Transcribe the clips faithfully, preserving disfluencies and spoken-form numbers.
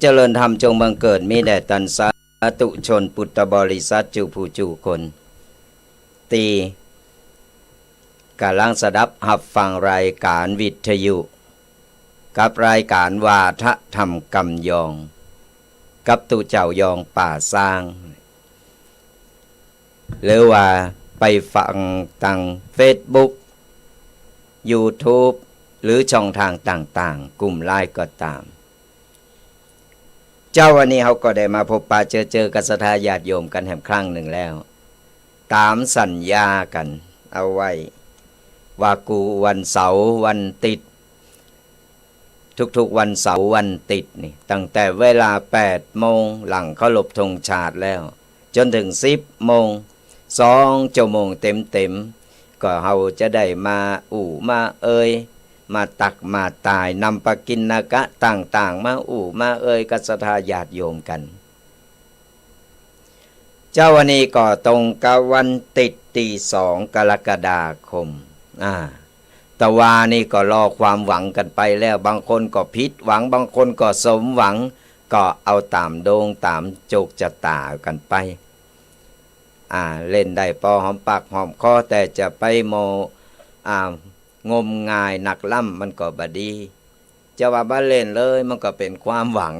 เจริญธรรมจงบังเกิดมีแด่ต้านสาธุชนปุทธบริษัทจูผู้จูคน ตี้ก่ำลังสดับฮับฟังรายก๋านวิทยุ กับรายก๋านวาทะธรรมกำยอง กับตุ๊เจ้ายองป่าซาง หรือว่าไปฟังตางเฟซบุ๊ก ยูทูบ หรือช่องตางต่างๆ กลุ่มไลน์ก็ต๋าม เจ๊าวันนี้เฮาก็ได้มาพบปะเจอเจอกับศรัทธาญาติโยมกั๋นแหมครั้งนึ่งแล้ว ต๋ามสัญญากั๋นเอาไว้ ว่ากู้วันเสาร์วันติ๊ด ทุกๆ วันเสาร์วันติ๊ดนี่ ตั้งแต่เวลาแปดโมงหลังเคารพธงชาติแล้ว จ๋นเถิงสิบโมง สองจั่วโมงเต็มๆ ก็เฮาจะได้มาอู้มาเอ่ย มาตักมาตาย นำปกิณกะต่างๆ มาอู้มาเอ่ยกับศรัทธาญาติโยมกั๋น เจ๊าวันนี้ก็ตรงกับวันติ๊ดตี้สองกรกฎาคม อ่า ตะวานี่ก็ลอความหวังกั๋นไปแล้ว บางคนก็ผิดหวัง บางคนก็สมหวัง ก็เอาต๋ามดวงต๋ามโจคจะต๋ากั๋นไป อ่า เล่นได้ปอหอมปากหอมคอ แต่จะไปโม อ่า งมงายนักล้ำมันก็บ่ดี จะว่าบ่เล่นเลยมันก็เป๋นความหวัง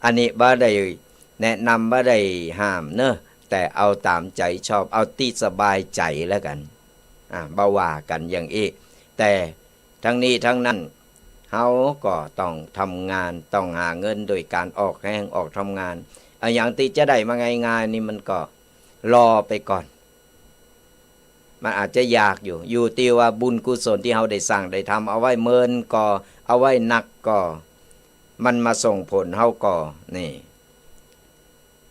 อันนี้บ่ได้แนะนำ บ่ได้ห้ามเนาะ แต่เอาต๋ามใจ๋ชอบ เอาตี้สบายใจ๋แล้วกั๋น อ่า บ่ว่ากั๋นอย่างอี้ แต่ทั้งนี้ทั้งนั้น เฮาก็ต้องทำงาน ต้องหาเงินโดยก๋านออกแฮงออกทำงาน อะหยังตี้จะได้มาง่ายๆ นี่มันก็รอไปก่อน มันอาจจะยากอยู่ อยู่ตี้ว่าบุญกุศลตี้เฮาได้สร้างได้ทำเอาไว้เมินก่อ เอาไว้นักก่อ มันมาส่งผลเฮาก่อ นี่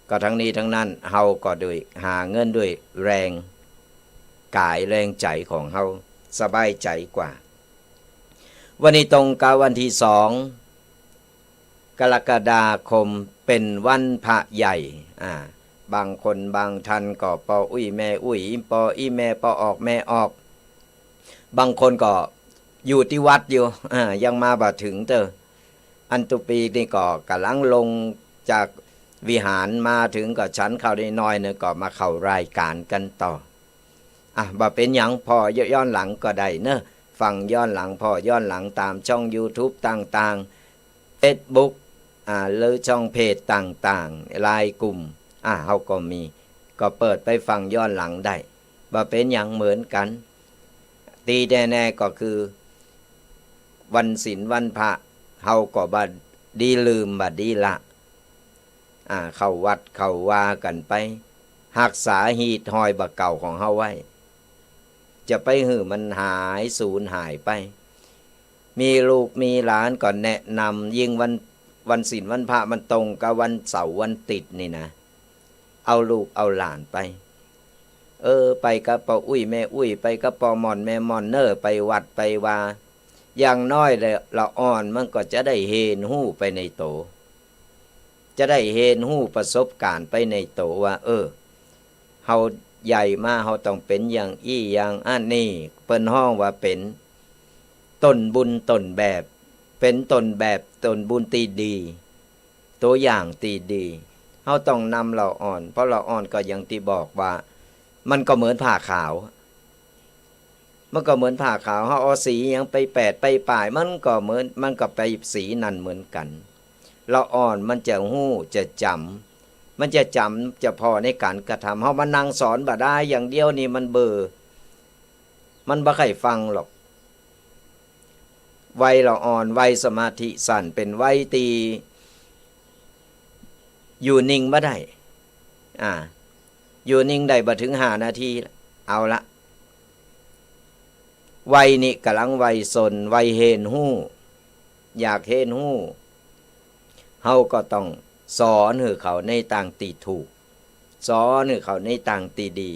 ก็ทั้งนี้ทั้งนั้น เฮาก็โดยหาเงินด้วยแรงก๋ายแรงใจ๋ของเฮา สบายใจ๋กว่า วันนี้ตรงกับวันตี้สองกรกฎาคม เป๋นวันพระใหญ่ อ่า บางคนบางท่านก็ป้ออุ๊ยแม่อุ๊ย ป้ออี้แม่ป้อออกแม่ออก บางคนก็อยู่ตี้วัดอยู่ อ่า ยังมาบ่เถิงเต๊อะ อันตุ๊ปีนี่ก็ก่ำลังลงจากวิหารมาเถิงก็ฉันข้าวได้หน่อยนึ่งก็มาเข้ารายก๋านกั๋นต่อ อ่ะ บ่เป๋นหยัง ผ่อย้อนหลังก็ได้เนาะ ฟังย้อนหลัง ผ่อย้อนหลังต๋ามช่องยูทูบต่างๆ เฟซบุ๊ก อ่า หรือช่องเพจต่างๆ ไลน์กลุ่ม อ่า เฮาก็มี ก็เปิดไปฟังย้อนหลังได้ บ่เป๋นหยังเหมือนกั๋น ตี้แน่ๆ ก็คือ วันศีลวันพระ เฮาก็บ่ดีลืม บ่ดีละ อ่า เข้าวัดเข้าวากั๋นไป ฮักษาฮีตฮอยบ่าเก่าของเฮาไว้ จะไปหื้อมันหายสูญหายไป มีลูกมีหลานก็แนะนำ ยิ่งวัน วันศีลวันพระมันตรงกับวันเสาร์วันติ๊ดนี่นะ เอาลูกเอาหลานไป เออ ไปกับป้ออุ๊ยแม่อุ๊ย ไปกับป้อหม่อนแม่หม่อนเน่อ ไปวัดไปวา อย่างน้อยละอ่อนมันก็จะได้เห็นฮู้ไปในโต จะได้เห็นฮู้ประสบก๋ารณ์ไปในโตว่า เออ เฮาใหญ่มาเฮาต้องเป๋นอย่างอี้อย่างอั้น นี่เปิ้นฮ้องว่าเป๋นต้นบุญต้นแบบ เป๋นต้นแบบต้นบุญตี้ดี ตั๋วอย่างตี้ดี เฮาต้องนำละอ่อน เพราะละอ่อนก็อย่างตี้บอกว่า มันก็เหมือนผ้าขาว มันก็เหมือนผ้าขาว เฮาเอาสีหยังไปแปดไปป้าย มันก็เหมือน มันก็ไปสีนั้นเหมือนกั๋น ละอ่อนมันจะฮู้จะจ๋ำ มันจะจ๋ำจะผ่อในก๋านกระทำ เฮามานั่งสอนบ่าดายอย่างเดียวนี่มันเบอ มันบ่ใค่ฟังหรอก วัยละอ่อน วัยสมาธิสั้น เป๋นวัยตี้อยู่นิ่งบ่ได้ อ่า อยู่นิ่งได้บ่เถิงห้านาที เอาละ วัยนี้ก่ำลังวัยซน วัยเห็นฮู้ อยากเห็นฮู้ เฮาก็ต้องสอนหื้อเขาในตางตี้ถูก สอนหื้อเขาในตางตี้ดี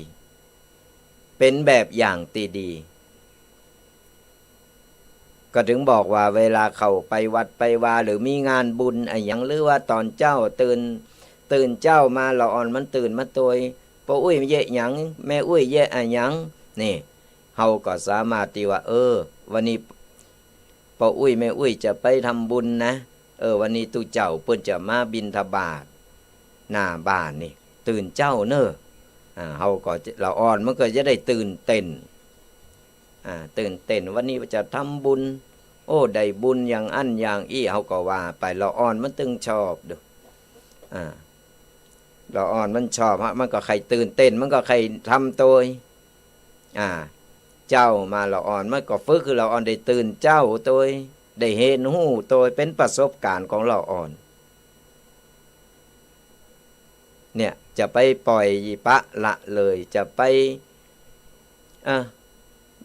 เป๋นแบบอย่างตี้ดี ก็เถิงบอกว่าเวลาเข้าไปวัดไปวา หรือมีงานบุญอะหยัง หรือว่าต๋อนเจ๊าตื่น ตื่นเจ๊ามาละอ่อนมันตื่นมาตวย ป้ออุ๊ยเยียะหยัง แม่อุ๊ยเยียะอะหยัง นี่ เฮาก็สามารถตี้ว่า เออ วันนี้ป้ออุ๊ยแม่อุ๊ยจะไปทำบุญนะ เออ วันนี้ตุ๊เจ้าเปิ้นจะมาบิณฑบาตหน้าบ้านนี่ ตื่นเจ๊าเน่อ อ่า เฮาก็จะ ละอ่อนมันก็จะได้ตื่นเต้น อ่า ตื่นเต้น วันนี้จะทำบุญ โอ้ ได้บุญอย่างอั้นอย่างอี้ เฮาก็ว่าไป ละอ่อนมันตึงชอบดู อ่า ละอ่อนมันชอบฮะ มันก็ใค่ตื่นเต้น มันก็ใค่ทำโตย อ่า เจ๊ามาละอ่อน มันก็ฝึกหื้อละอ่อนได้ตื่นเจ๊าโตย ได้เห็นฮู้โตย เป๋นประสบการณ์ของละอ่อน เนี่ย จะไปป่อยปละละเลย จะไป อ่ะ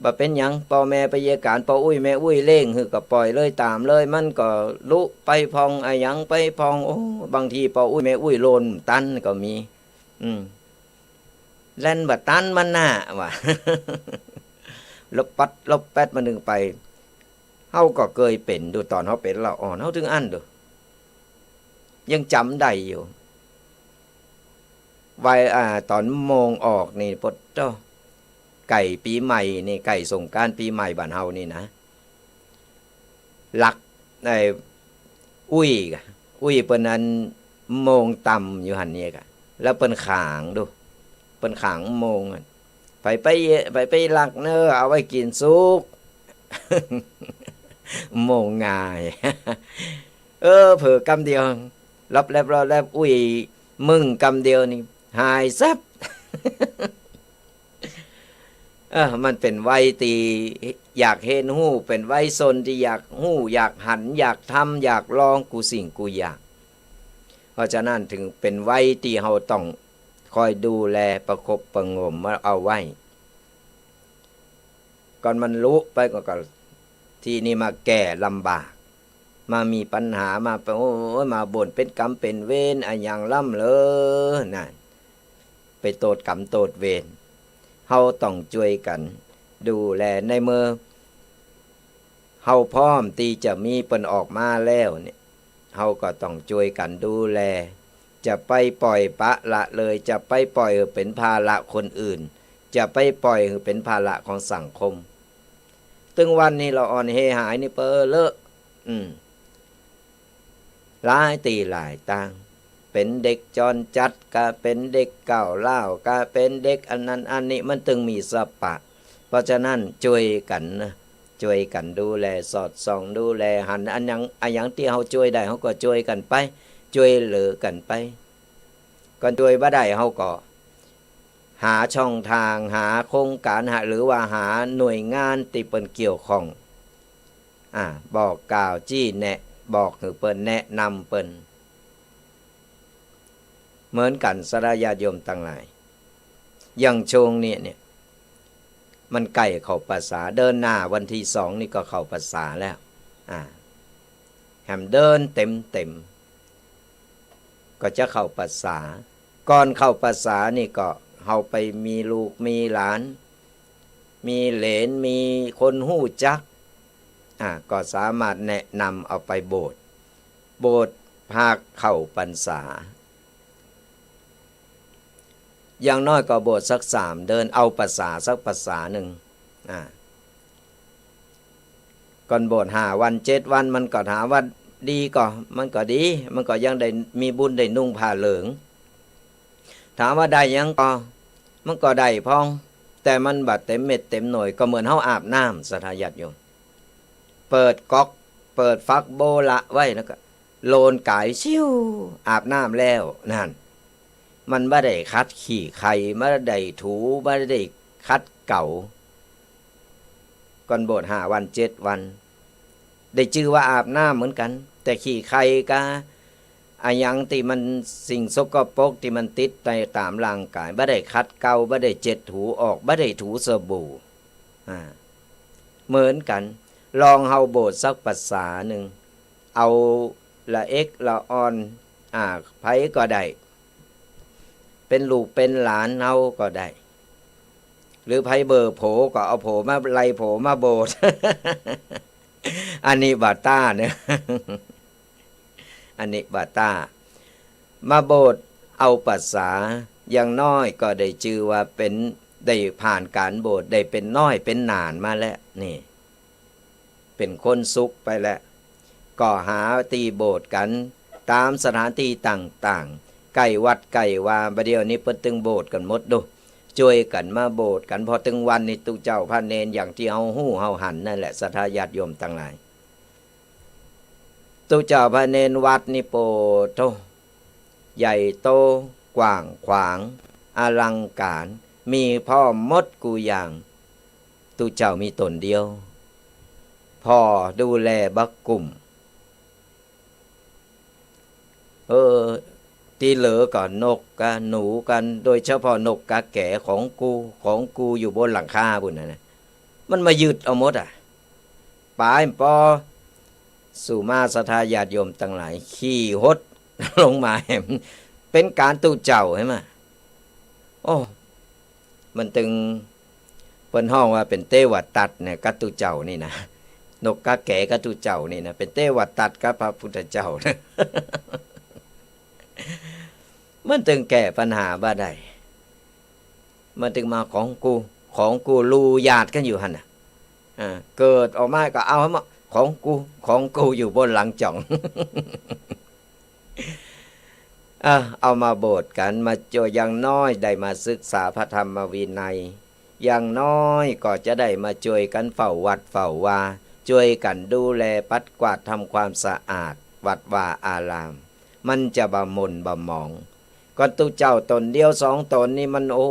บ่เป๋นหยัง ป้อแม่ไปเยียะก๋าน ป้ออุ๊ยแม่อุ๊ยเล่งหื้อก็ป่อยเลย ต๋ามเลย มันก็ลุไปพ่อง อะหยังไปพ่อง โอ้ บางทีป้ออุ๊ยแม่อุ๊ยโลนตันก็มี อืม แล่นบ่ตันมันน่ะ ว่า ลบปัดลบแป๊ดมานึ่งไป เฮาก็เกยเป๋นดู ต๋อนเฮาเป๋นละอ่อน เฮาตึงอั้นดู ยังจ๋ำได้อยู่ วัย อ่า ต๋อนโมงออกนี่ ปะโต้ ใก้ปี๋ใหม่นี่ ใก้สงกรานต์ปี๋ใหม่บ้านเฮานี่นะ ลัก ไอ้ อุ๊ยกะ อุ๊ยเปิ้นอันโมงต่ำอยู่หั้นเนี่ยกะ แล้วเปิ้นขางดู เปิ้นขางโมงอะ ไปไป ไปไปลักเน่อ เอาไว้กิ๋นสุก โมงง่าย เออ เผลอกำเดียว ลอบแลบลอบแลบ อุ๊ยมึงกำเดียวนี่ หายแซ็บ เออ มันเป๋นวัยตี้อยากเห็นฮู้ เป๋นวัยซนตี้อยากฮู้ อยากหัน อยากทำ อยากลองกู้สิ่งกู้อย่าง เพราะฉะนั้นจึงเป๋นวัยตี้เฮาต้องคอยดูแลประคบประหงมเอาไว้ ก่อนมันลุไปก็ ก็ ทีนี้มาแก่ลำบาก มามีปัญหา มาไป โอ้ย มาบ่นเป๋นกรรมเป๋นเวรอะหยังล้ำเลย นั่น ไปโต้ษกรรมโต้ษเวร เฮาต้องจ้วยกั๋นดูแล ในเมื่อเฮาพร้อมตี้จะมีเปิ้นออกมาแล้วเนี่ย เฮาก็ต้องจ้วยกั๋นดูแล จะไปป่อยปละละเลย จะไปป่อยหื้อเป๋นภาระคนอื่น จะไปป่อยหื้อเป๋นภาระของสังคม ตึงวันนี้ละอ่อนเฮหายนี่เปอเลอะ อืม หลายตี้หลายตาง เป๋นเด็กจรจัดกะ เป๋นเด็กก้าวร้าวกะ เป๋นเด็กอันนั้นอันนี้ มันตึงมีสะปะ เพราะฉะนั้นจ้วยกั๋นนะ จ้วยกั๋นดูแล สอดส่องดูแล หันอะหยัง อะหยังตี้เฮาจ้วยได้ เฮาก็จ้วยกั๋นไป จ้วยเหลือกั๋นไป ก่อนจ้วยบ่ได้ เฮาก็หาช่องตาง หาโครงก๋าน หา หรือว่าหาหน่วยงานตี้เปิ้นเกี่ยวข้อง อ่า บอกกล่าวจี้แนะ บอกหื้อเปิ้น แนะนำเปิ้น เหมือนกั๋น ศรัทธาญาติโยมตังหลาย อย่างช่วงนี้เนี่ย มันใก้เข้าพรรษา เดือนหน้าวันตี้สองนี่ก็เข้าพรรษาแล้ว อ่า แหมเดือนเต็มๆ ก็จะเข้าพรรษา ก่อนเข้าพรรษานี่ก็เฮาไปมีลูกมีหลาน มีเหลน มีคนฮู้จัก อ่า ก็สามารถแนะนำเอาไปโบสถ์ โบสถ์ภาคเข้าพรรษา อย่างน้อยก็โบสถ์สักสามเดือน เอาพรรษาสักพรรษานึ่ง อ่า ก่อนโบสถ์ห้าวันเจ็ดวัน มันก็ถามว่าดีก่อ มันก็ดี มันก็ยังได้มีบุญได้นุ่งผ้าเหลือง ถามว่าได้หยังก่อ มันก็ได้พ่อง แต่มันบ่เต็มเม็ดเต็มหน่วย ก็เหมือนเฮาอาบน้ำ ศรัทธาญาติโยม เปิดก๊อก เปิดฝักบัวละไว้แล้วก็โลนก๋ายซิ่ว อาบน้ำแล้ว นั่น มันบ่ได้ขัดขี้ไข่ บ่ได้ถู บ่ได้ขัดเกลา ก่อนโบสถ์ห้าวันเจ็ดวัน ได้จื้อว่าอาบน้ำเหมือนกั๋น แต่ขี้ไข่กะ อะหยังตี้มันสิ่งสกปรกตี้มันติดไปต๋ามร่างก๋าย บ่ได้ขัดเกลา บ่ได้เจ็ดถูออก บ่ได้ถูสบู่ อ่า เหมือนกั๋น ลองเฮาโบสถ์สักพรรษานึ่ง เอาละเอ็กละอ่อน อ่า ใผก็ได้ เป๋นลูกเป๋นหลานเฮาก็ได้ หรือใผเบ่อโผก็เอาโผมา ไล่โผมาโบสถ์ อันนี้บ่ต้านเน่อ อันนี้บ่ต้าน มาโบสถ์เอาพรรษา อย่างน้อยก็ได้จื้อว่าเป๋น ได้ผ่านก๋านโบสถ์ ได้เป๋นน้อยเป๋นหนานมาแล้ว นี่ เป๋นคนสุขไปแล้ว ก็หาตี้โบสถ์กั๋นต๋ามสถานตี้ต่างๆ ใก้วัดใก้วา บ่าเดี่ยวนี้เปิ้นตึงโบสถ์กั๋นหมดดู จ้วยกั๋นมาโบสถ์กั๋น พอเถิงวันนี้ตุ๊เจ้าพระเณรอย่างตี้เฮาฮู้เฮาหันนั่นแหละ ศรัทธาญาติโยมตังหลาย ตุ๊เจ้าพระเณรวัดนี่โปโธ่ ใหญ่โต กว้างขวาง อลังก๋าร มีพร้อมหมดกู้อย่าง ตุ๊เจ้ามีต๋นเดียว ผ่อดูแลบ่ากุ้ม เออ ตี้เหลือก็นกกาหนูกั๋น โดยเฉพาะนกกาแก๋ของกู ของกูอยู่บนหลังคาปู้นน่ะนะ มันมายึดเอาหมดอะ ป๋ายปอ สุมาศรัทธาญาติโยมตังหลาย ขี่หดลงมาแหม เป๋นก๋านตุ๊เจ้าใช่ไหม โอ้ มันตึง เปิ้นฮ้องว่าเป๋นเตวตัดเนี่ย กับตุ๊เจ้านี่นะ นกกาแก๋กับตุ๊เจ้านี่นะ เป๋นเตวตัดกับพระพุทธเจ้านะ มันตึงแก้ปัญหาบ่ได้ มันตึงมาของกู ของกู ลู่หยาดกั๋นอยู่หั้นน่ะ อ่า เกิดออกมาก็เอาให้หมด ของกู ของกูอยู่บนหลังจ่อง เออ เอามาโบสถ์กั๋น มาจ้วย อย่างน้อยได้มาศึกษาพระธรรมวินัย อย่างน้อยก็จะได้มาจ้วยกั๋นเฝ้าวัดเฝ้าวา จ้วยกั๋นดูแลปัดกวาดทำความสะอาดวัดวาอาราม มันจะบ่หม่นบ่หมอง ก่อนตุ๊เจ้าต๋นเดียวสองต๋นนี่มัน โอ้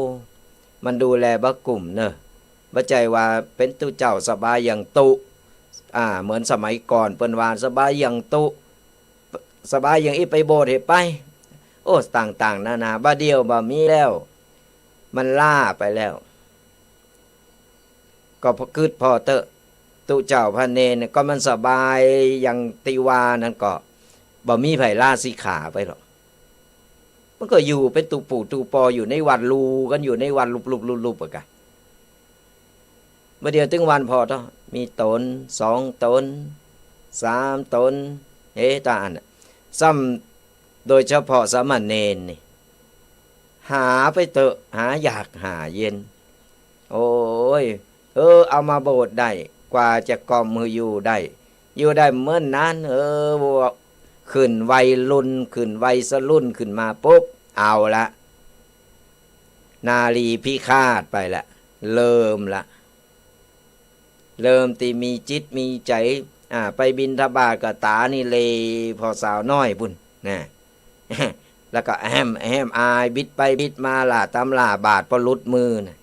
มันดูแลบ่กุ้มเนอะ บ่ใจ้ว่าเป๋นตุ๊เจ้าสบายอย่างตุ๊ อ่า เหมือนสมัยก่อนเปิ้นว่าสบายอย่างตุ๊ สบายอย่างอี้ไปโบสถ์เหอะไป โอ้ ต่างๆ นานา บ่าเดี่ยวบ่มีแล้ว มันล้าไปแล้ว ก็พอกึ๊ดผ่อเต๊อะ ตุ๊เจ้าพระเณรเนี่ย ก็มันสบายอย่างตี้ว่านั้นก็ บ่มีใผลาสิกขาไปหรอก มันก็อยู่เป๋นตุ๊ปู่ตุ๊ปออยู่ในวัด ลู่กั๋นอยู่ในวัด ลุบๆๆๆ อะกะ บ่าเดี่ยวตึงวันผ่อเต๊อะ มีต๋น สองต๋น สามต๋น เอ๊ะ ตาอั้นน่ะ ซ้ำโดยเฉพาะสามเณรนี่ หาไปเต๊อะ หาอยากหาเย็น โอ้ย เออ เอามาโบสถ์ได้ กว่าจะกล่อมหื้ออยู่ได้ อยู่ได้เมินนาน เออ ว่าขึ้นวัยรุ่น ขึ้นวัยสรุ่นขึ้นมาปุ๊บ เอาละ นารีพิฆาตไปละ เริ่มละ เริ่มตี้มีจิตมีใจ๋ อ่า ไปบิณฑบาตก็ต๋านี่เหล่ผ่อสาวน้อยปู้นนะ แล้วก็แอะแฮมแอะแฮมอาย บิดไปบิดมา ล่าต๋ามล่าบาตร ปอหลุดมือนะ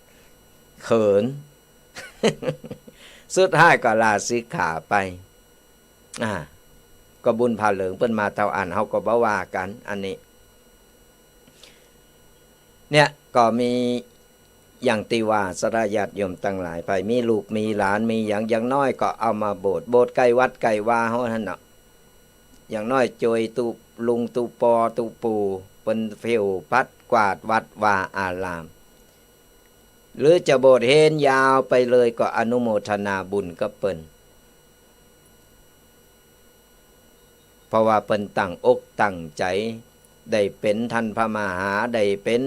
เขิน สุดท้ายก็ลาสิกขาไป อ่า ก็บุญผ้าเหลืองเปิ้นมาเต้าอั้น เฮาก็บ่ว่ากั๋น อันนี้ เนี่ย ก็มีอย่างตี้ว่า ศรัทธาญาติโยมตังหลาย ใผมีลูกมีหลาน มีหยัง อย่างน้อยก็เอามาโบสถ์ โบสถ์ใก้วัดใก้วาเฮาหั้นเนาะ อย่างน้อยจ้วยตุ๊ลุงตุ๊ปอตุ๊ปู่ เปิ้นเฝ้าปัดกวาดวัดวาอาราม หรือจะโบสถ์เฮนยาวไปเลยก็อนุโมทนาบุญกับเปิ้น เพราะว่าเปิ้นตั้งอกตั้งใจ๋ ได้เป๋นท่านพระมหา ได้เป๋น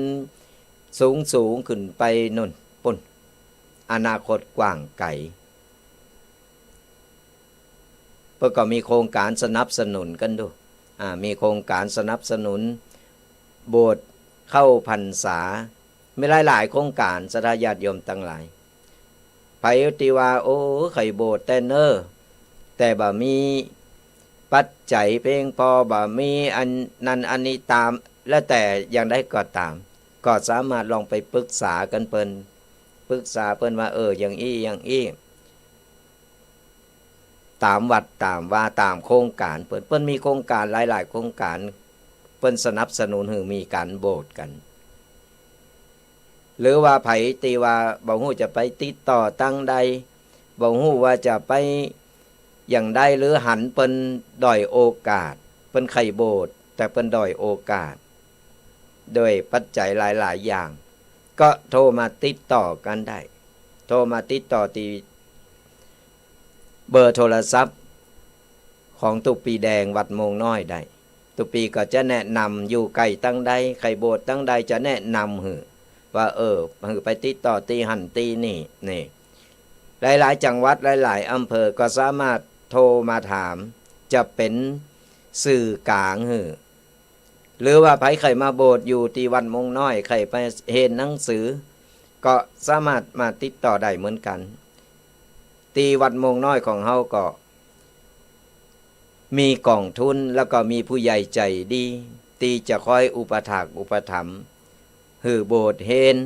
สูงๆ ขึ้นไปนู่นปู้น อนาคตกว้างไก๋ เปิ้นก็มีโครงก๋านสนับสนุนกั๋นดู อ่า มีโครงก๋านสนับสนุน โบสถ์เข้าพรรษา มีหลายๆ โครงก๋าน ศรัทธาญาติโยมตังหลาย ใผตี้ว่า โอ้ ใค่โบสถ์แต๊เน่อ แต่บ่มีปัจจัยเพียงพอ บ่มีอันนั้นอันนี้ต๋าม แล้วแต่อย่างใดก็ต๋าม ก็สามารถลองไปปรึกษากั๋นเปิ้น ปรึกษาเปิ้นว่า เออ อย่างอี้ อย่างอี้ ต๋ามวัดต๋ามวา ต๋ามโครงก๋านเปิ้น เปิ้นมีโครงก๋านหลายๆ โครงก๋าน เปิ้นสนับสนุนหื้อมีก๋านโบสถ์กั๋น หรือว่าใผตี้ว่าบ่ฮู้จะไปติดต่อตางใด บ่ฮู้ว่าจะไปอย่างใด หรือหันเปิ้นด้อยโอกาส เปิ้นใค่โบสถ์ แต่เปิ้นด้อยโอกาส ด้วยปัจจัยหลายๆ อย่าง ก็โทรมาติดต่อกั๋นได้ โทรมาติดต่อตี้เบอร์โทรศัพท์ของตุ๊ปีแดงวัดโมงน้อยได้ ตุ๊ปีก็จะแนะนำ อยู่ใก้ตางใด ใค่โบสถ์ตางใด จะแนะนำหื้อ ว่า เออ หื้อไปติดต่อตี้หั้นตี้นี่ นี่ หลายๆ จังหวัด หลายๆ อำเภอก็สามารถโทรมาถาม จะเป๋นสื่อกลางหื้อ หรือว่าใผใค่มาโบสถ์อยู่ตี้วัดโมงน้อย ใค่ไปเฮียนหนังสือ ก็สามารถมาติดต่อได้เหมือนกั๋น ตี้วัดโมงน้อยของเฮาก็ มีก๋องทุน แล้วก็มีผู้ใหญ่ใจ๋ดี ตี้จะคอยอุปถากอุปถัมภ์ หื้อโบสถ์เฮียน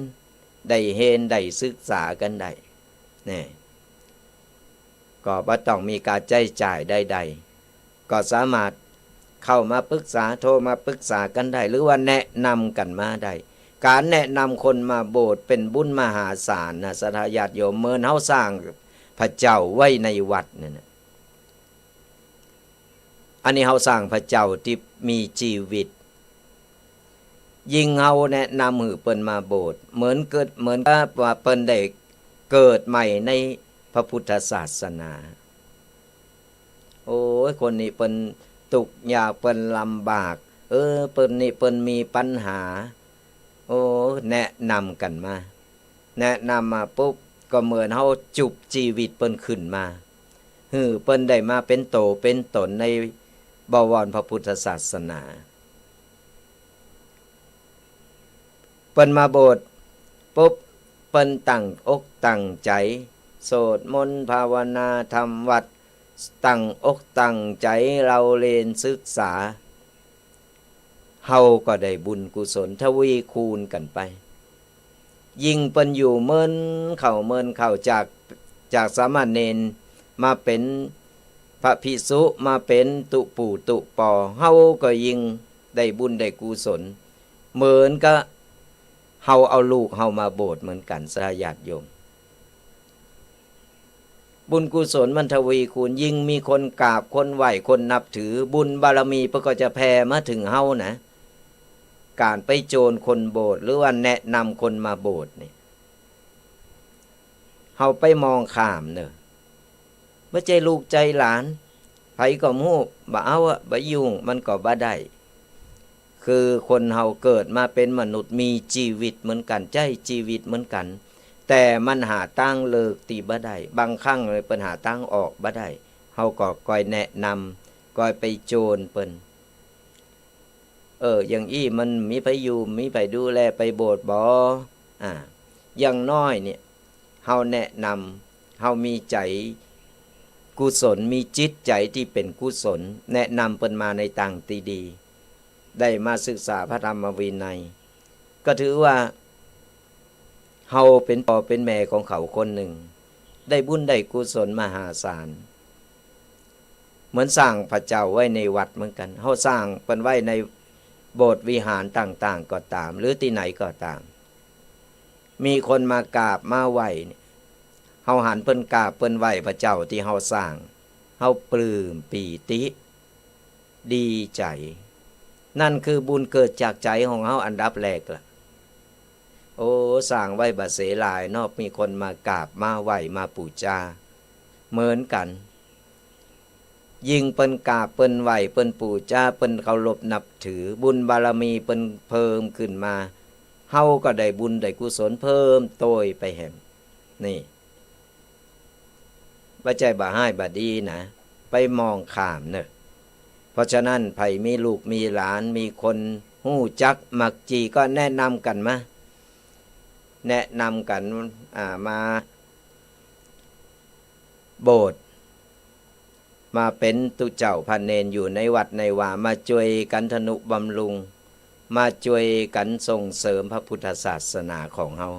ได้เฮียนได้ศึกษากั๋นได้ นี่ ก็บ่ต้องมีค่าใจ๊จ่ายใดๆ ก็สามารถเข้ามาปรึกษา โทรมาปรึกษากั๋นได้ หรือว่าแนะนำกั๋นมาได้ ก๋านแนะนำคนมาโบสถ์เป๋นบุญมหาศาลนะ ศรัทธาญาติโยม เหมือนเฮาสร้างพระเจ้าไว้ในวัดนั่นน่ะ อันนี้เฮาสร้างพระเจ้าตี้มีจีวิต ยิ่งเฮาแนะนำหื้อเปิ้นมาโบสถ์ เหมือนเกิด เหมือนกับว่าเปิ้นได้เกิดใหม่ในพระพุทธศาสนา โอ้ย คนนี้เปิ้นตุ๊กข์ยาก เปิ้นลำบาก เออ เปิ้นนี่เปิ้นมีปัญหา โอ้ แนะนำกั๋นมา แนะนำมาปุ๊บ ก็เหมือนเฮาจุบจีวิตเปิ้นขึ้นมา หื้อเปิ้นได้มาเป๋นโตเป๋นต๋นในบวรพระพุทธศาสนา เปิ้นมาโบสถ์ปุ๊บ เปิ้นตั้งอกตั้งใจ๋ สวดมนต์ภาวนาทำวัตร ตั้งอกตั้งใจ๋เล่าเรียนศึกษา เฮาก็ได้บุญกุศลทวีคูณกั๋นไป ยิ่งเปิ้นอยู่เมินเข้าเมินเข้า จาก จากสามเณรมาเป๋นพระภิกษุ มาเป๋นตุ๊ปู่ตุ๊ปอ เฮาก็ยิ่งได้บุญได้กุศล เหมือนกับเฮาเอาลูกเฮามาโบสถ์เหมือนกั๋น ศรัทธาญาติโยม บุญกุศลมันทวีคูณ ยิ่งมีคนกราบ คนไหว้ คนนับถือ บุญบารมีเปิ้นก็จะแผ่มาเถิงเฮานะ ก๋านไปโจรคนโบสถ์ หรือว่าแนะนำคนมาโบสถ์นี่ เฮาไปมองข้ามเน่อ บ่ใจ้ลูกใจ้หลาน ใผก็บ่ฮู้ บ่เอาอะ บ่ยุ่ง มันก็บ่ได้ คือคนเฮาเกิดมาเป๋นมนุษย์ มีจีวิตเหมือนกั๋น ใจ๊จีวิตเหมือนกั๋น แต่มันหาตางเลิกตี้บ่ได้ บางครั้งเปิ้นหาตางออกบ่ได้ เฮาก็คอยแนะนำ คอยไปโจรเปิ้น เออ อย่างอี้มันมีใผอยู่ มีใผดูแล ไปโบสถ์บ่ อ่า อย่างน้อยเนี่ย เฮาแนะนำ เฮามีใจ๋กุศล มีจิตใจ๋ตี้เป๋นกุศล แนะนำเปิ้นมาในตางตี้ดี ได้มาศึกษาพระธรรมวินัย ก็ถือว่า เฮาเป๋นป้อเป๋นแม่ของเขาคนนึ่ง ได้บุญได้กุศลมหาศาล เหมือนสร้างพระเจ้าไว้ในวัดเหมือนกั๋น เฮาสร้างเปิ้นไว้ในโบสถ์วิหารต่างๆ ก็ต๋าม หรือตี้ไหนก็ต๋าม มีคนมากราบมาไหว้เนี่ย เฮาหันเปิ้นกราบเปิ้นไหว้พระเจ้าตี้เฮาสร้าง เฮาปลื้มปีติ ดีใจ๋ นั่นคือบุญเกิดจากใจ๋ของเฮาอันดับแรกละ โอ้ สร้างไว้บ่าเสียหลายเนาะ มีคนมากราบมาไหว้มาปู๋จา เหมือนกั๋น ยิ่งเปิ้นกราบเปิ้นไหว้เปิ้นปู๋จา เปิ้นเคารพนับถือ บุญบารมีเปิ้นเพิ่มขึ้นมา เฮาก็ได้บุญได้กุศลเพิ่มโตยไปแหม นี่ บ่ใจ้บ่ฮ้ายบ่ดีนะ ไปมองข้ามเน่อ เพราะฉะนั้นใผมีลูกมีหลาน มีคนฮู้จักมักจี๋ก็แนะนำกั๋นมา แนะนำกั๋น อ่า มาโบสถ์ มาเป๋นตุ๊เจ้าพระเณรอยู่ในวัดในวา มาจ้วยกั๋นทนุบำรุง มาจ้วยกั๋นส่งเสริมพระพุทธศาสนาของเฮา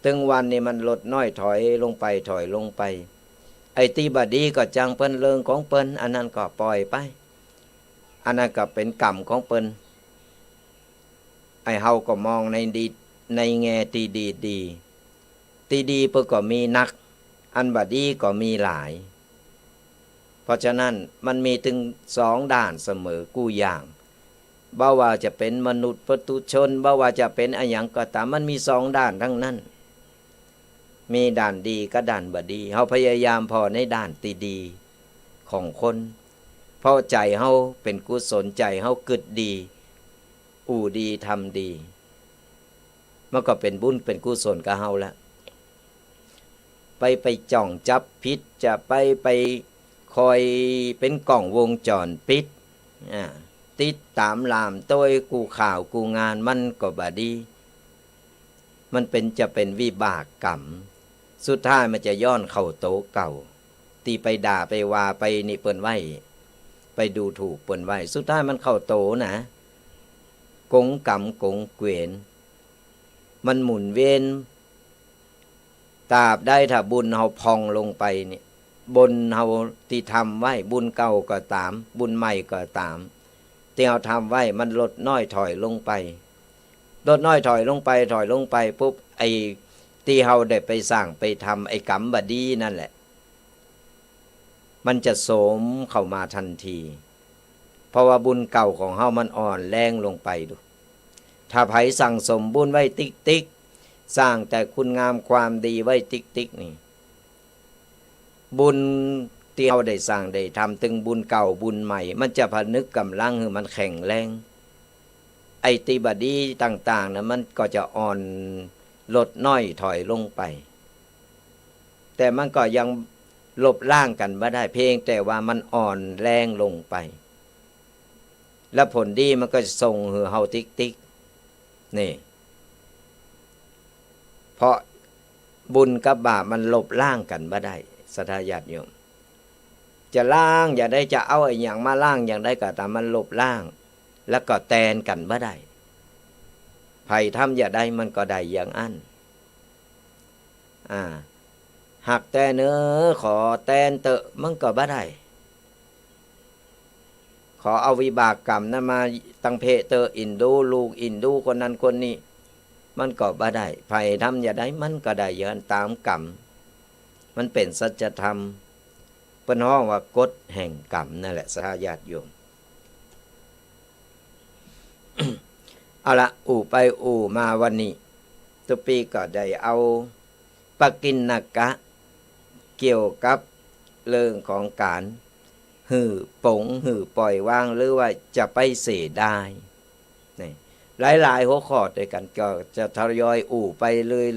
ตึงวันนี้มันลดน้อยถอยลงไป ถอยลงไป ไอ้ตี้บ่ดีก็จ้างเปิ้น เรื่องของเปิ้น อันนั้นก็ปล่อยไป อันนั้นก็เป๋นกรรมของเปิ้น ไอ้เฮาก็มองในดี ในแง่ตี้ดีๆ ตี้ดีเปิ้นก็มีนัก อันบ่ดีก็มีหลาย เพราะฉะนั้นมันมีตึงสองด้านเสมอกู้อย่าง บ่ว่าจะเป๋นมนุษย์ปุถุชน บ่ว่าจะเป๋นอะหยังก็ต๋าม มันมีสองด้านตังนั้น มีด้านดีกับด้านบ่ดี เฮาพยายามผ่อในด้านตี้ดีของคน เพราะใจ๋เฮาเป๋นกุศล ใจ๋เฮากึ๊ดดี อู้ดี ทำดี มันก็เป๋นบุญเป๋นกุศลกับเฮาละ ไป ไปจ้องจับผิด จะไป ไป คอยเป๋นกล้องวงจรปิด อ่า ติดต๋ามล่ามตวยกู้ข้าวกู้งาน มันก็บ่ดี มันเป๋น จะเป๋นวิบากกรรม สุดท้ายมันจะย้อนเข้าโตเก่า ตี้ไปด่าไปว่าไปนี่เปิ้นไว้ ไปดูถูกเปิ้นไว้ สุดท้ายมันเข้าโตนะ กงกรรมกงเวร มันหมุนเวียน ตราบใดถ้าบุญเฮาผ่องลงไปเนี่ย บุญเฮาตี้ทำไว้ บุญเก่าก็ต๋าม บุญใหม่ก็ต๋าม ตี้เฮาทำไว้มันลดน้อยถอยลงไป ลดน้อยถอยลงไป ถอยลงไปปุ๊บ ไอ้ตี้เฮาได้ไปสร้างไปทำ ไอ้กรรมบ่ดีนั่นแหละ มันจะโสมเข้ามาตันที เพราะว่าบุญเก่าของเฮามันอ่อนแรงลงไปดู ถ้าใผสั่งสมบุญไว้ติ๊กๆ สร้างแต่คุณงามความดีไว้ติ๊กๆ นี่ บุญตี้เฮาได้สร้างได้ทำ ตึงบุญเก่าบุญใหม่ มันจะผนึกก๋ำลังหื้อมันแข็งแรง ไอ้ตี้บ่ดีต่างๆ นะ มันก็จะอ่อนลดน้อยถอยลงไป แต่มันก็ยังลบล้างกั๋นบ่ได้ เพียงแต่ว่ามันอ่อนแรงลงไป และผลดีมันก็จะส่งหื้อเฮาติ๊กๆ นี่ เพราะบุญกับบาปมันลบล้างกั๋นบ่ได้ ศรัทธาญาติโยม จะล้างอย่างใด จะเอาอะหยังมาล้างอย่างใดก็ต๋าม มันลบล้าง แล้วก็แตนกั๋นบ่ได้ ใผทำอย่างใดมันก็ได้อย่างอั้น อ่า ฮักแต๊เน่อ ขอแตนเต๊อะ มันก็บ่ได้ ขอเอาวิบากกรรมนั้นมาตังเพเต๊อะ อินดูลูก อินดูคนนั้นคนนี้ มันก็บ่ได้ ใผทำอย่างใดมันก็ได้อย่างอั้นต๋ามกรรม มันเป๋นสัจธรรม เปิ้นฮ้องว่ากฎแห่งกรรมนั่นแหละ ศรัทธาญาติโยม เอาละ อู้ไปอู้มาวันนี้ ตุ๊ปี้ก็ได้เอาปกิณณกะ เกี่ยวกับเรื่องของก๋านหื้อป๋ง หื้อป่อยวาง หรือว่าจะไปเสียดาย นี่ หลายๆ หัวข้อตวยกั๋น ก็จะทยอยอู้ไป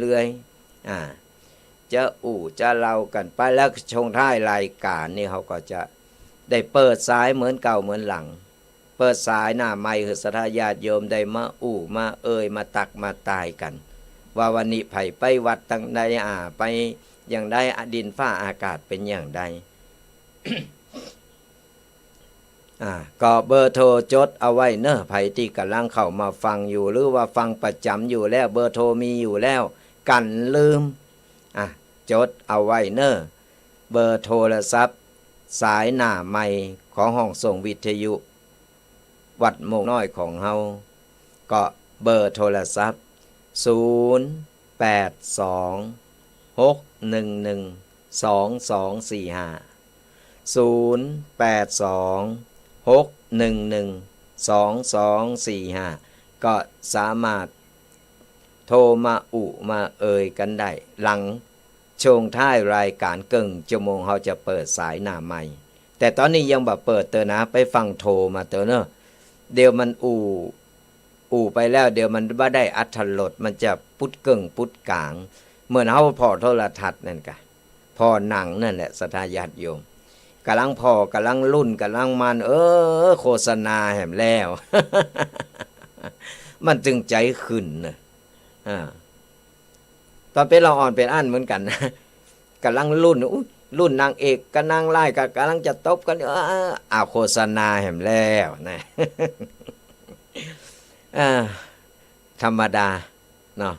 เรื่อยๆ อ่า จะอู้จะเล่ากั๋นไป แล้วช่วงท้ายรายก๋านนี่เฮาก็จะได้เปิดสายเหมือนเก่าเหมือนหลัง เปิดสายหน้าไมค์หื้อศรัทธาญาติโยมได้มาอู้มาเอ่ยมาตักมาตายกั๋น ว่าวันนี้ใผไปวัดตังใด อ่า ไปอย่างใด อ่ะ ดินฟ้าอากาศเป๋นอย่างใด อ่า ก็เบอร์โทรจดเอาไว้เน่อ ใผตี้ก่ำลังเข้ามาฟังอยู่ หรือว่าฟังประจ๋ำอยู่แล้ว เบอร์โทรมีอยู่แล้ว กั๋นลืม อ่ะ จดเอาไว้เน่อ เบอร์โทรศัพท์สายหน้าไมค์ของห้องส่งวิทยุวัดโมกน้อยของเฮา ก็เบอร์โทรศัพท์ ศูนย์ แปด สอง หก หนึ่ง หนึ่ง สอง สอง สี่ ห้า ศูนย์ แปด สอง หก หนึ่ง หนึ่ง สอง สอง สี่ ห้า ก็สามารถโทรมาอู้มาเอ่ยกั๋นได้ หลังช่วงท้ายรายก๋านเกิ่งชั่วโมง เฮาจะเปิดสายหน้าไมค์ แต่ต๋อนนี้ยังบ่เปิดเต๊อะนะ ไปฟั่งโทรมาเต๊อะเน่อ เดี๋ยวมันอู้ อู้ไปแล้ว เดี๋ยวมันบ่ได้อรรถรส มันจะปุ๊ดเกิ่งปุ๊ดก๋าง เหมือนเฮาผ่อโทรทัศน์นั่นกะ ผ่อหนังนั่นแหละ ศรัทธาญาติโยม ก่ำลังผ่อ ก่ำลังลุ้น ก่ำลังมัน เออ โฆษณาแหมแล้ว มันจึงใจ๋ขึ้นเน่อ อ่า ต๋อนเป๋นละอ่อนเป๋นอั้นเหมือนกั๋นนะ ก่ำลังลุ้น อุ๊ย ลุ้นนางเอกกับนางร้ายก็ก่ำลังจะตบกั๋น เออ อ้าว โฆษณาแหมแล้วนะ อ่า ธรรมดาเนาะ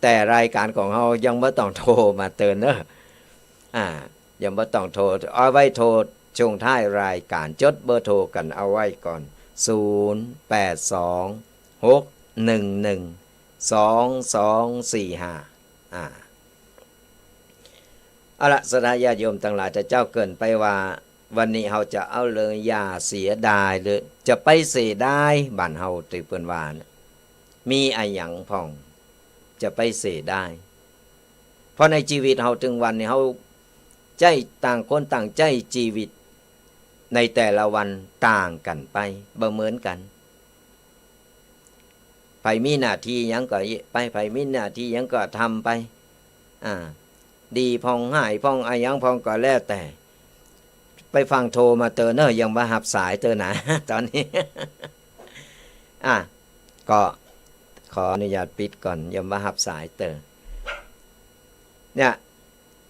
แต่รายก๋านของเฮายังบ่ต้องโทรมาเต๊อะเน่อ อ่า ยังบ่ต้องโทร เอาไว้โทรช่วงท้ายรายก๋าน จดเบอร์โทรกั๋นเอาไว้ก่อน ศูนย์ แปด สอง หก หนึ่ง หนึ่ง สอง สอง สี่ ห้า อ่า เอาละ ศรัทธาญาติโยมตังหลาย แต่เจ้าเกริ่นไปว่า วันนี้เฮาจะเอาเรื่องอย่าเสียดาย หรือจะไปเสียดาย บ้านเฮาตี้เปิ้นว่านะ มีอะหยังพ่อง จะไปเสียดาย เพราะในจีวิตเฮาตึงวันนี้ เฮาใจ๊ต่างคนต่างใจ๊จีวิตในแต่ละวันต่างกั๋นไป บ่เหมือนกั๋น ใผมีหน้าตี้หยังก็ไป ใผมีหน้าตี้หยังก็ทำไป อ่า ดีพ่อง ฮ้ายพ่อง อะหยังพ่องก็แล้วแต่ ไปฟั่งโทรมาเตอเน่อ ยังบ่ฮับสายเตอนะ ต๋อนนี้ อ่ะ ก็ขออนุญาตปิดก่อน ยังบ่ฮับสายเตอ เนี่ย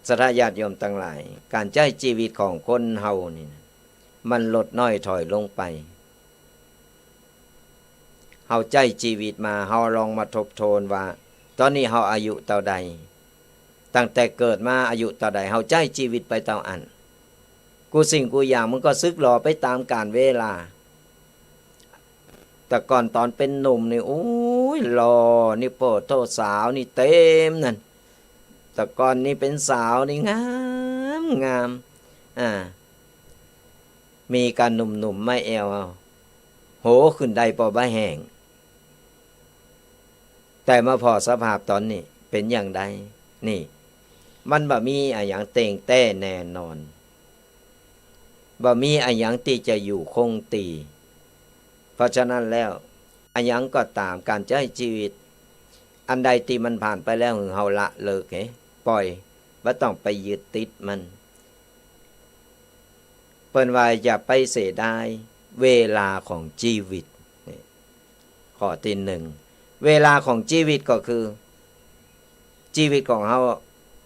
ศรัทธาญาติโยมตังหลาย ก๋านใจ๊จีวิตของคนเฮานี่นะ มันลดน้อยถอยลงไป เฮาใจ๊จีวิตมา เฮาลองมาทบทวนว่า ต๋อนนี้เฮาอายุเต้าใด ตั้งแต่เกิดมาอายุเต้าใด เฮาใจ๊จีวิตไปเต้าอั้น กู้สิ่งกู้อย่างมันก็สึกหล่อไปต๋ามกาลเวลา แต่ก่อนต๋อนเป๋นหนุ่มนี่ โอ้ย หล่อนี่ โป้โธ่ สาวนี่เต๋มนั่น แต่ก่อนนี่เป๋นสาวนี่งาม งาม อ่า มีก้าหนุ่มๆ มาแอ่วเอา โหขึ้นได้ป้อบ่าแห้ง แต่มาผ่อสภาพต๋อนนี้เป๋นอย่างใด นี่ มันบ่มีอะหยังเต่งแต๊แน่นอน บ่มีอะหยังตี้จะอยู่คงตี้ เพราะฉะนั้นแล้ว อะหยังก็ต๋าม ก๋านใจ๊จีวิต อันใดตี้มันผ่านไปแล้ว หื้อเฮาละเลิก เฮ ป่อย บ่ต้องไปยึดติดมัน เปิ้นว่าอย่าไปเสียดายเวลาของจีวิต นี่ ข้อตี้หนึ่ง เวลาของจีวิตก็คือ จีวิตของเฮา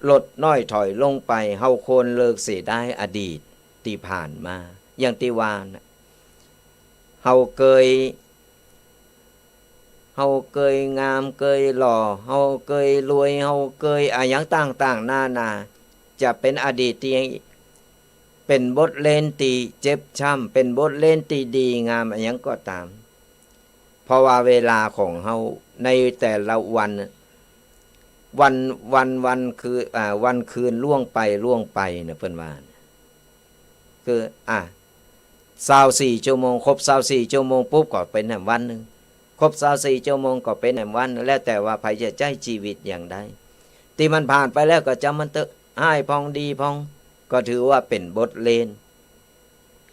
ลดน้อยถอยลงไป เฮาควรเลิกเสียดายอดีตตี้ผ่านมา อย่างตี้ว่านะ เฮาเกย เฮาเกยงาม เกยหล่อ เฮาเกยรวย เฮาเกยอะหยังต่างๆ นานา จะเป๋นอดีตตี้เป๋นบทเรียนตี้เจ็บช้ำ เป๋นบทเรียนตี้ดีงามอะหยังก็ต๋าม เพราะว่าเวลาของเฮาในแต่ละวัน วัน วัน วันคืน อ่า วันคืนล่วงไป ล่วงไปนะ เปิ้นว่า คือ อ่ะ ซาวสี่ชั่วโมง ครบซาวสี่ชั่วโมงปุ๊บก็เป๋นแหมวันนึ่ง ครบซาวสี่ชั่วโมงก็เป๋นแหมวัน แล้วแต่ว่าใผจะใจ๊จีวิตอย่างใด ตี้มันผ่านไปแล้วก็จ๋ำมันเต๊อะ ฮ้ายพ่องดีพ่อง ก็ถือว่าเป๋นบทเรียน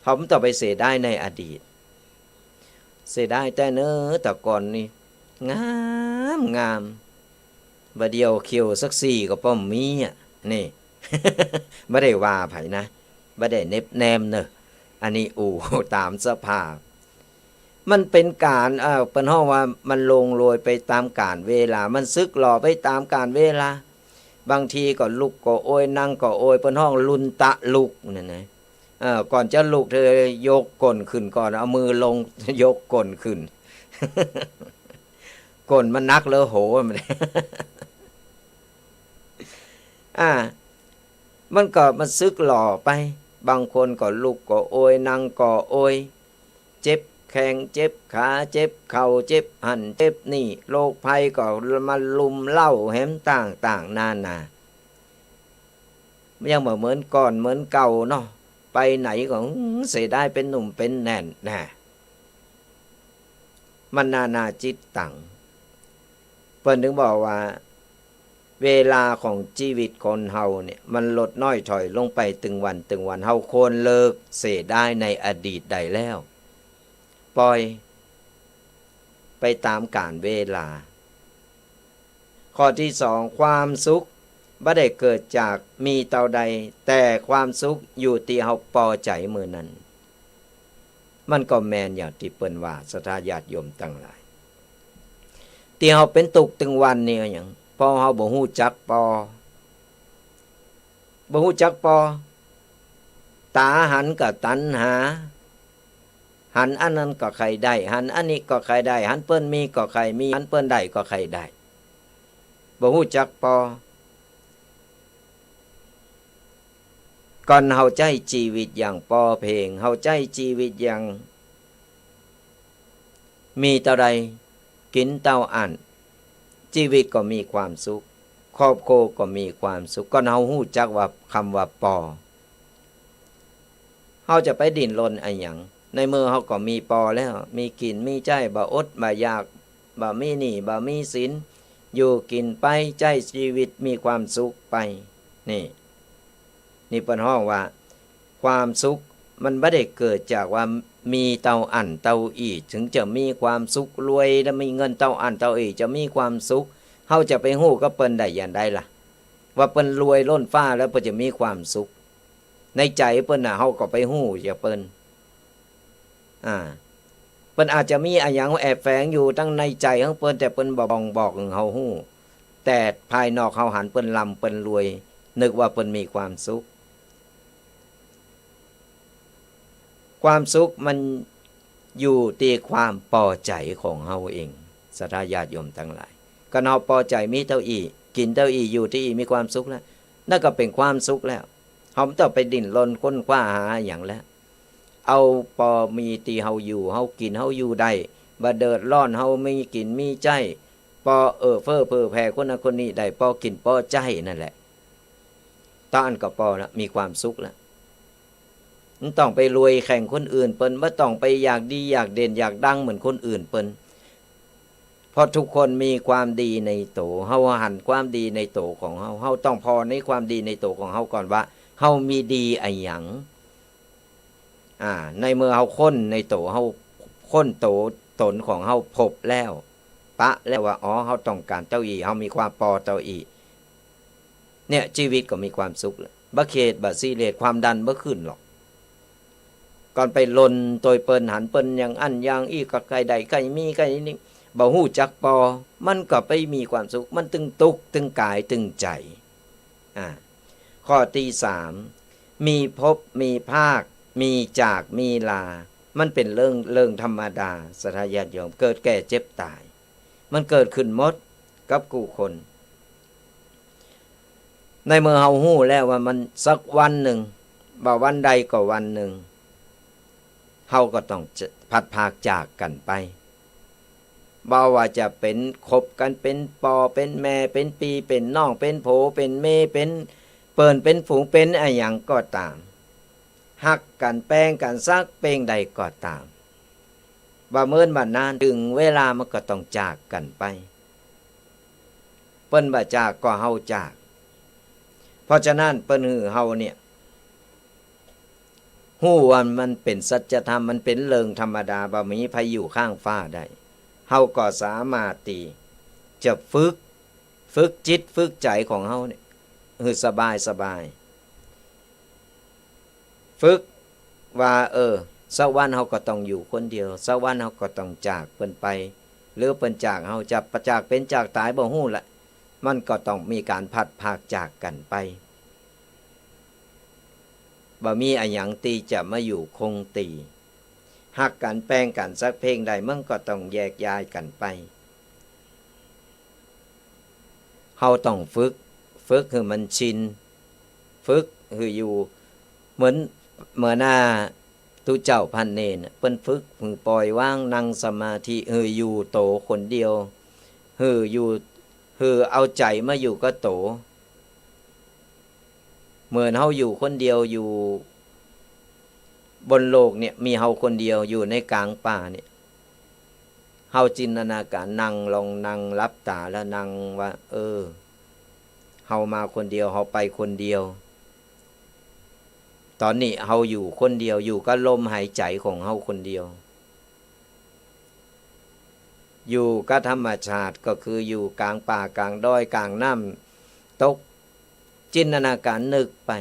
เฮาบ่ต้องไปเสียดายในอดีต เสียดายแต๊เน่อ แต่ก่อนนี่ งาม งาม บ่าเดี่ยวเขียวสักสี่ก็ป้อมมีอะ นี่ บ่ได้ว่าใผนะ บ่ได้เน็บแนมเน่อ อันนี้อู้ต๋ามสภาพ มันเป๋นก๋าน เอ่อ เปิ้นฮ้องว่ามันหลงโลยไปต๋ามกาลเวลา มันสึกหล่อไปต๋ามกาลเวลา บางทีก็ลุกก็โอย นั่งก็โอย เปิ้นฮ้องลุนตะลุกนั่นนะ เอ่อ ก่อนจะลุกเธอยกก้นขึ้นก่อน เอามือลง ยกก้นขึ้น ก้นมันหนักเหลือโห มัน อ่า มันก็ มันสึกหล่อไป บางคนก็ลุกก็โอย นั่งก็โอย เจ็บแข้ง เจ็บขา เจ็บเข่า เจ็บหั้น เจ็บนี่ โรคภัยก็มารุมเร้าแหมต่างๆ นานา มันยังบ่เหมือนก่อนเหมือนเก่าเนาะ ไปไหนก็ อื้อ เสียดายเป๋นหนุ่มเป๋นแน่นนะ มันนานาจิตตัง เปิ้นถึงบอกว่า เวลาของจีวิตคนเฮาเนี่ย มันลดน้อยถอยลงไปตึงวันตึงวัน เฮาควรเลิกเสียดายในอดีตได้แล้ว ป่อยไปต๋ามกาลเวลา ข้อตี้สอง ความสุขบ่ได้เกิดจากมีเต้าใด แต่ความสุขอยู่ตี้เฮาปอใจ๋เมื่อนั้น มันก็แม่นอย่างตี้เปิ้นว่า ศรัทธาญาติโยมตังหลาย ตี้เฮาเป๋นตุ๊กข์ตึงวันนี่อะหยัง เพราะเฮาบ่ฮู้จักปอ บ่ฮู้จักปอ ต๋าหันก็ตัณหา หันอันนั้นก็ใค่ได้ หันอันนี้ก็ใค่ได้ หันเปิ้นมีก็ใค่มี หันเปิ้นได้ก็ใค่ได้ บ่ฮู้จักปอ ก่อนเฮาใจ๊จีวิตอย่างปอเพ่ง เฮาใจ๊จีวิตอย่าง มีเต้าใดกิ๋นเต้าอั้น จีวิตก็มีความสุข ครอบครัวก็มีความสุข ก่อนเฮาฮู้จักว่า กำว่าปอ เฮาจะไปดิ้นรนอะหยัง ในเมื่อเฮาก็มีปอแล้ว มีกิ๋นมีใจ๊ บ่อดบ่อยาก บ่มีหนี้บ่มีสิน อยู่กิ๋นไป ใจ๊จีวิตมีความสุขไป นี่ นี่เปิ้นฮ้องว่า ความสุขมันบ่ได้เกิดจากว่ามีเต้าอั้นเต้าอี้ ถึงจะมีความสุข รวยแล้วมีเงินเต้าอั้นเต้าอี้จะมีความสุข เฮาจะไปฮู้กับเปิ้นได้อย่างใดล่ะ ว่าเปิ้นรวยล้นฟ้าแล้วเปิ้นจะมีความสุข ในใจ๋เปิ้นน่ะ เฮาก็ไปฮู้จากเปิ้น อ่า เปิ้นอาจจะมีอะหยังแอบแฝงอยู่ตังในใจ๋ของเปิ้น แต่เปิ้นบ่บ่งบอกหื้อเฮาฮู้ แต่ภายนอกเฮาหันเปิ้นร่ำเปิ้นรวย นึกว่าเปิ้นมีความสุข ความสุขมันอยู่ตี้ความปอใจ๋ของเฮาเอง ศรัทธาญาติโยมตังหลาย คันเฮาปอใจ๋มีเต้าอี้ กิ๋นเต้าอี้ อยู่ตี้อี้ มีความสุขแล้ว นั่นก็เป๋นความสุขแล้ว เฮาบ่ต้องไปดิ้นรนค้นคว้าหาอะหยังแล้ว เอาปอมีตี้เฮาอยู่ เฮากิ๋น เฮาอยู่ได้ บ่เดือดร้อน เฮามีกิ๋นมีใจ๊ ปอเอื้อเฟื้อเผื่อแผ่คนนั้นคนนี้ได้ ปอกิ๋นปอใจ๊นั่นแหละ เต้าอั้นก็ปอละ มีความสุขละ บ่ต้องไปรวยแข่งคนอื่นเปิ้น บ่ต้องไปอยากดีอยากเด่นอยากดังเหมือนคนอื่นเปิ้น เพราะทุกคนมีความดีในโต เฮาหันความดีในโตของเฮา เฮาต้องผ่อในความดีในโตของเฮาก่อนว่า เฮามีดีอะหยัง อ่า ในเมื่อเฮาค้นในโต เฮาค้นโตตนของเฮาพบแล้ว ปะแล้วว่า อ๋อ เฮาต้องก๋านเต้าอี้ เฮามีความปอเต้าอี้ เนี่ย จีวิตก็มีความสุขแล้ว บ่เข็ดบ่ซีเรียส ความดันบ่ขึ้นหรอก ก่อนไปลนโตยเปิ้น หันเปิ้นอย่างอั้นอย่างอี้ ก็ใค่ได้ใค่มีใค่นี้ บ่ฮู้จักปอ มันก็ไปมีความสุข มันตึงตุ๊กข์ตึงก๋ายตึงใจ๋ อ่า ข้อตี้สาม มีภพ มีภาค มีจาก มีลา มันเป๋นเรื่อง เรื่องธรรมดา ศรัทธาญาติโยม เกิดแก่เจ็บต๋าย มันเกิดขึ้นหมดกับกู้คน ในเมื่อเฮาฮู้แล้วว่ามันสักวันนึ่ง บ่วันใดก็วันนึ่ง เฮาก็ต้องจะ พลัดพรากจากกั๋นไป บ่ว่าจะเป๋นคบกั๋นเป๋นปอเป๋นแม่ เป๋นปี้เป๋นน้อง เป๋นผัวเป๋นเมีย เป๋นเปิ้นเป๋นฝูง เป๋นอะหยังก็ต๋าม ฮักกั๋นแปงกั๋นสักเป๋นใดก็ต๋าม บ่เมินบ่นาน เถิงเวลามันก็ต้องจากกั๋นไป เปิ้นบ่จากก็เฮาจาก เพราะฉะนั้นเปิ้นหื้อเฮาเนี่ย ฮู้ว่ามันเป๋นสัจธรรม มันเป๋นเรื่องธรรมดา บ่มีใผอยู่ข้างฟ้าได้ เฮาก็สามารถตี้จะฝึก ฝึกจิตฝึกใจ๋ของเฮาเนี่ย หื้อสบายสบาย ฝึกว่า เออ สักวันเฮาก็ต้องอยู่คนเดียว สักวันเฮาก็ต้องจากเปิ้นไป หรือเปิ้นจากเฮา จะจากเป๋นจากต๋ายบ่ฮู้ละ มันก็ต้องมีก๋านพลัดพรากจากกั๋นไป บ่มีอะหยังตี้จะมาอยู่คงตี้ ฮักกั๋นแปงกั๋นสักเป๋นใด มันก็ต้องแยกย้ายกั๋นไป เฮาต้องฝึก ฝึกหื้อมันชิน ฝึกหื้ออยู่ เหมือน เหมือนหน้าตุ๊เจ้าพระเณรน่ะ เปิ้นฝึกหื้อปล่อยวาง นั่งสมาธิ หื้ออยู่โตคนเดียว หื้ออยู่ หื้อเอาใจ๋มาอยู่กับโต เหมือนเฮาอยู่คนเดียว อยู่บนโลกเนี่ย มีเฮาคนเดียว อยู่ในก๋างป่าเนี่ย เฮาจินตนาก๋าร นั่ง ลองนั่งหลับต๋าแล้วนั่งว่า เออ เฮามาคนเดียว เฮาไปคนเดียว ต๋อนนี้เฮาอยู่คนเดียว อยู่กับลมหายใจ๋ของเฮาคนเดียว อยู่กับธรรมชาติ ก็คืออยู่ก๋างป่าก๋างดอยก๋างน้ำตก จินตนาก๋ารนึกไป